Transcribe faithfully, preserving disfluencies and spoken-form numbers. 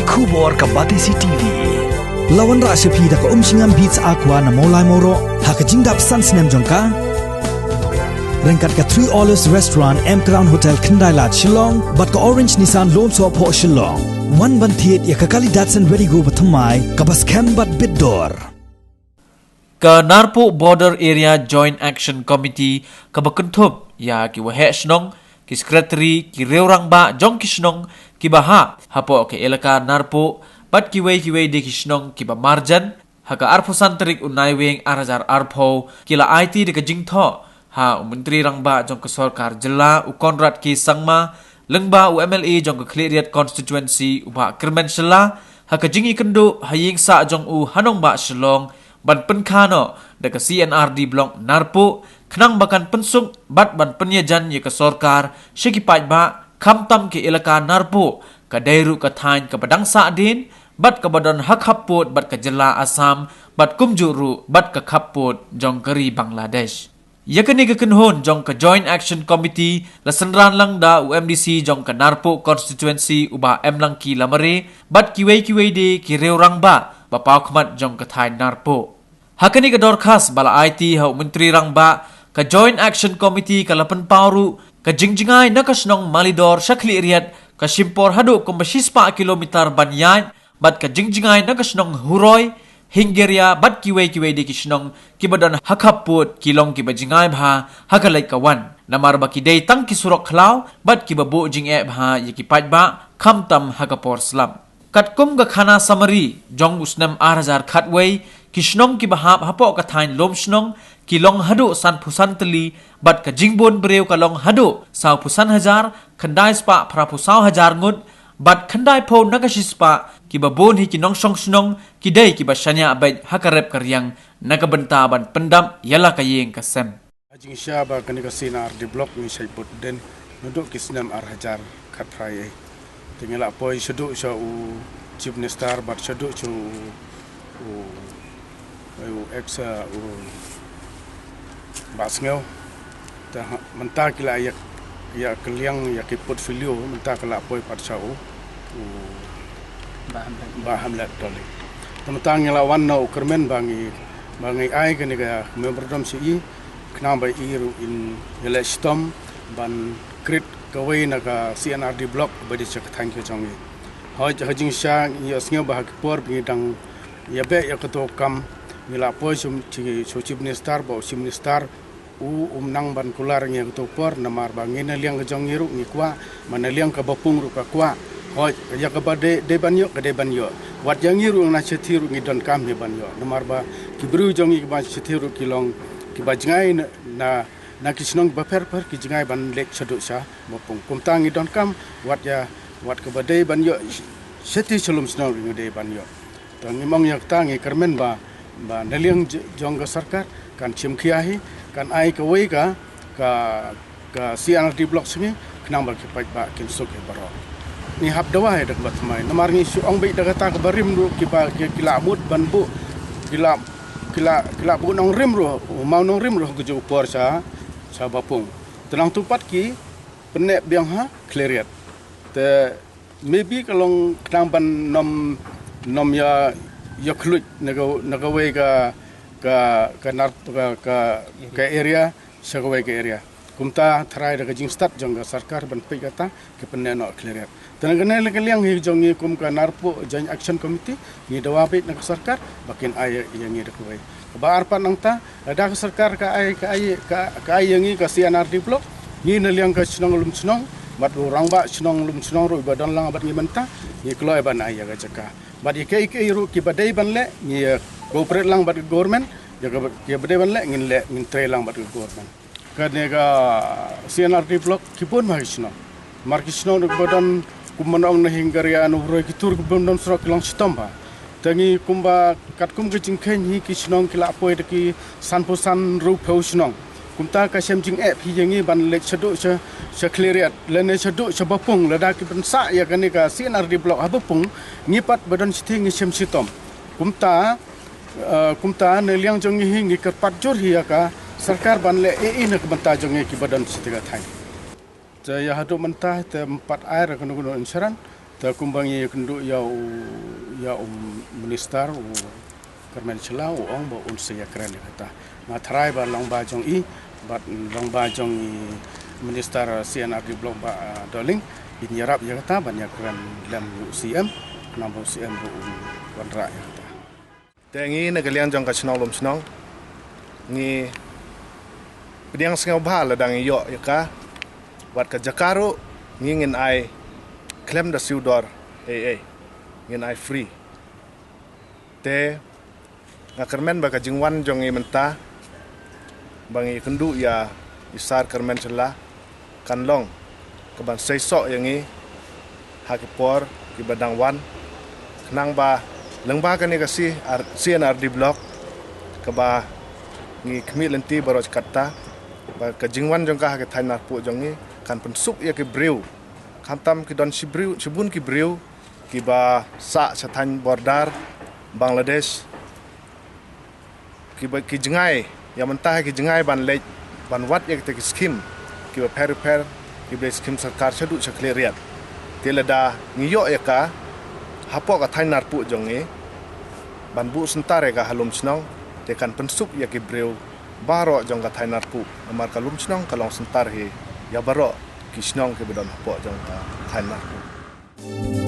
Khubor ka Batesi T V. La wanrah sha phi da ka Umshngam Beats Aqua na Mawlai Mawroh ha ka jingdap san snem jong ka. Ryngkat ka Three Olives Restaurant, M Crown Hotel, Khyndai Lad, Shillong, bad ka Orange Nissan Lum Sohphoh, Shillong. Wan ban thied ïa ka kali Datsun Redi-GO bathymmai kaba skhem bad bit dor. Ka Narpuh Border Area Joint Action Committee kaba kynthup ïa ki waheh shnong, ki secretary, ki riew rangbah jong ki shnong kiba hap hapoh ka elaka Narpuh bad kiwei kiwei de ki shnong kiba marjan, ha ka arphew san tarik u Naiwieng ar hajar arphew, ki la aiti da ka jingthoh ha u Myntri Rangbah jong ka Sorkar Jylla u Conrad K Sangma, lyngba u M L A jong ka Khliehriat Constituency u Bah Kyrmen Shylla, ha ka jingïakynduh ha ïing sah jong u ha nongbah Shillong, ban pynkha noh da ka C and R D Block Narpuh, khnang ba kan pynsuk bad ban pynïajan ïa ka sorkar sha ki paidbah, khamtam ka elaka Narpuh, ka dei ruh ka thaiñ kaba dang sahdien bad kaba don ha khappud bad ka jylla Assam, bad kumjuh ruh bad ka khappud jong ka ri Bangladesh. Ïa kane ka kynhun jong ka Joint Action Committee la synran lang da u M D C jong ka Narpuh Constituency u Bah M Langki Lamare, bad kiwei kiwei de ki riew rangbah ba paw khmat jong ka thaiñ Narpuh. Ha kane ka dorkhas ba la aiti ha u Myntri Rangbah, ka Joint Action Committee ka la pynpaw ruh ka jingjngai na ka shnong Malidor sha Khliehriat, ka shim por haduh kumba shispah kilometer ban ïaid, bad ka jingjngai na ka shnong Huroi, Hingeria bad kiwei kiwei de ki shnong kiba don ha khappud ki long kiba jngai bha ha ka leit ka wan, namar ba ki dei tang ki surok khlaw bad kiba buh jingeh bha ïa ki paidbah, khamtam ha ka por slap. Katkum ka khana summary jong u snem ar hajar khatwei, ki shnong kiba hap hapoh ka thaiñ Lumshnong ki long haduh sanphew san tylli, bad ka jingbun briew ka long haduh sawphew san hajar khyndai spah phraphew saw hajar ngut, bad khyndaiphew na ka shispah kiba bun hi ki nongshong shnong ki dei kiba shaniah beit ha ka rep ka riang na ka bynta ban pyndap ïa la ka ïing ka sem. Ha jingshisha ba kane ka C and R D Block ngi shait bud dien naduh ki snem ar hajar khatphra ei. Te ngi la poi shaduh sha u Chief Minister bad shaduh sha u, u, u ex, uh, u Bah Sngewbha. Te ha, mynta ki la ïa, ïa kylliang ïa ki portfolio, mynta ki la poi pat sha u, u Bah Hamlet. Bah Hamlet Dkhar. Te mynta ngi la wan na u Kyrmen ba ngi, ba ngi ai kane ka memorandum sha i, khnang ba i ruh in ïaleh shitom ban create kawei na ka C and R D Block ba dei sha ka thaiñ ka jong ngi. Hooid, ha jingshisha ngi ïohsngew ba ha ki por ba ngi dang ïa beh ïa kato ka kam, ngi la poi sha u Chief Minister, ba u Chief Minister u, um nang ban kular ngi ha kato ka por, namar ba ngi na liang ka jong ngi ruh ngi kwah, ma na liang ka Bapung ruh ka kwah. Hooid, ïa kaba dei, dei ban ïoh, ka dei ban ïoh. Wat ïa ngi ruh na shathie ruh ngi donkam hi ban ïoh. Namar ba ki briew jong ngi kiba shathie ruh ki long kiba jngai na, na, na ki shnong bapher bapher, ki jngai ban leit shaduh sha Bapung. Kumta ngi donkam, wat ïa, wat kaba dei ban ïoh shathie sha Lumshnong ruh ngi dei ban ïoh. Te ngim ong ïa kata, ngi kyrmen ba, ba na liang j-, jong ka sorkar kan shim khia hi, kan ai kawei ka, ka, ka C and R D Block sha ngi, khnang ba ki paidbah kin suk hi baroh. Ngi hap dawa hi da kaba thymmai, namar ngi shu ong beit da kata, kaba rim ruh kiba, ki, ki la mut ban buh, ki la, ki la, ki la buh nongrim ruh, u mawnongrim ruh ha kajuh ka por sha, sha Bapung. Te nangta pat ki pynneh biang ha Khliehriat. Te maybe ka long khnang ban nym, nym ïa, ïa khluit na ka, na kawei ka, ka, ka nar, ka, ka, ka area sha kawei ka area. Kumta tharai da ka jingstad jong ka sorkar ban peit kata, ki pynneh noh Khliehriat. Te na kane ka liang hi jong ngi kum ka Narpuh Joint Action Committee, ngi dawa beit na ka sorkar ba kin ai ïa ngi da kawei. Kaba ar pat nangta, lada ka sorkar ka ai, ka ai, ka, ka ai ïa ngi ka C and R D Block, ngi na liang ka shnong Lumshnong, bad u rangbah shnong Lumshnong ruh ba don lang bad ngi mynta, ngi kloi ban ai ïa ka jaka. Bad ïa kiei kiei ruh kiba dei ban leh, ngi, eh, cooperate lang bad ka government, ïa kaba, kiba dei ban leh, ngin leh, ngin trei lang bad ka government. Kane ka C and R D Block ki bun ma ki shnong. Mar ki shnong ruh kiba don, kumba ong na Hingaria, na Huroi, kito ruh kiba don surok ki long shitom bha. Te ngi kumba katkum ka jingkheiñ hi ki shnong ki la poi da ki sanphew san ruh phew shnong. Kumta ka shem jingeh phi ïa ngi ban leit shaduh sha, sha Khliehriat, lane shaduh sha Bapung, lada ki pynsah ïa kane ka C and R D Block ha Bapung, ngi pat ba don shithi ngi shem shitom. Kumta, eh, kumta na liang jong ngi hi ngi kyrpad jur hi ïa ka sorkar ban leh ei ei na ka bynta jong ngi kiba don shithi ka thaiñ. Te ïa haduh mynta te ym pat ai ra kano kano insurance. Te kumba ngi kynduh ïa u, ïa u minister u Kyrmen Shylla u ong ba un sa ïakren ïa kata. Nga tharai ba long ba jong i bad long ba jong i minister C and R D block ba, ah, Dohling in ïarap ïa kata ban ïakren lem u C M, namar ba u C M ruh un wanrah ïa kata. Te ngi na ka liang jong ka shnong Lumshnong ngi pdiang sngewbha lada ngi ïoh ïa ka, wat ka jaka ruh ngi ngin ai khlem da siew dor ei ei, ngin ai free. Te nga kyrmen ba ka jingwan jong ngi mynta ba ngi kynduh ïa i Sar Kyrmen Shylla kan long kaban seisoh ïa ngi ha ki por kiba dang wan, khnang ba lyngba kane ka C R, C and R D block kaba ngi khmih lynti baroh katta, ba ka jingwan jong ka ha ki thaiñ Narpuh jong ngi kan pynsuk ïa ki briew, khamtam ki don shi briew, shibun ki briew kiba sah sha thaiñ border Bangladesh, kiba ki jngai ïa mynta ki jngai ban leit ban wad ïa kita ki skim kiba pher pher, kiba skim sorkar shaduh sha khlieh riat. Te lada ngi ïoh ïa ka hapoh ka thaiñ Narpuh jong ngi ban buh syntar ïa ka ha Lumshnong, te kan pynsuk ïa ki briew baroh jong ka thaiñ Narpuh, namar ka Lumshnong ka long syntar hi ïa baroh ki shnong kiba don hapoh jong ka thaiñ Narpuh.